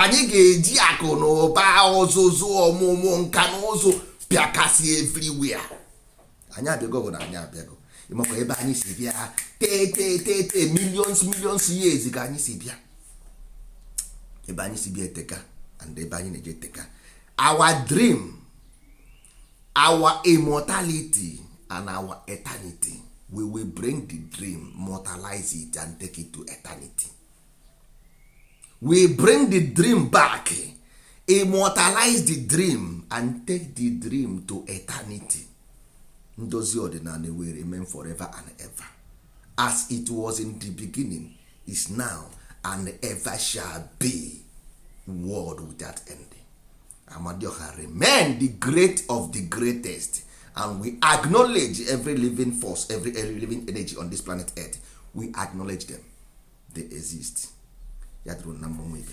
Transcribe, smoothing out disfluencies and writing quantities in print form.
Anyị ga-eji akụ na ụba, ọzụzụ, ọmụmụ, nka na ụzụ pịakasị everywhere. Anyị abịago, bụ na anyị abịago. Ịmakwa ebe anyị si bịa? Tee tee tee tee, millions, millions years ka anyị si bịa. Ebe anyị si bịa eteka, and ebe anyị na-eje eteka. Our dream, our immortality and our eternity, we will bring the dream, mortalize it and take it to eternity. We bring the dream back, immortalize the dream and take the dream to eternity. Ndozi ọdịnala will remain forever and ever, as it was in the beginning, is now and ever shall be, world without end. Amadioha remain the great of the greatest, and we acknowledge every living force, every living energy on this planet Earth. We acknowledge them, they exist. Ya dụrụ na mmụọ ibe.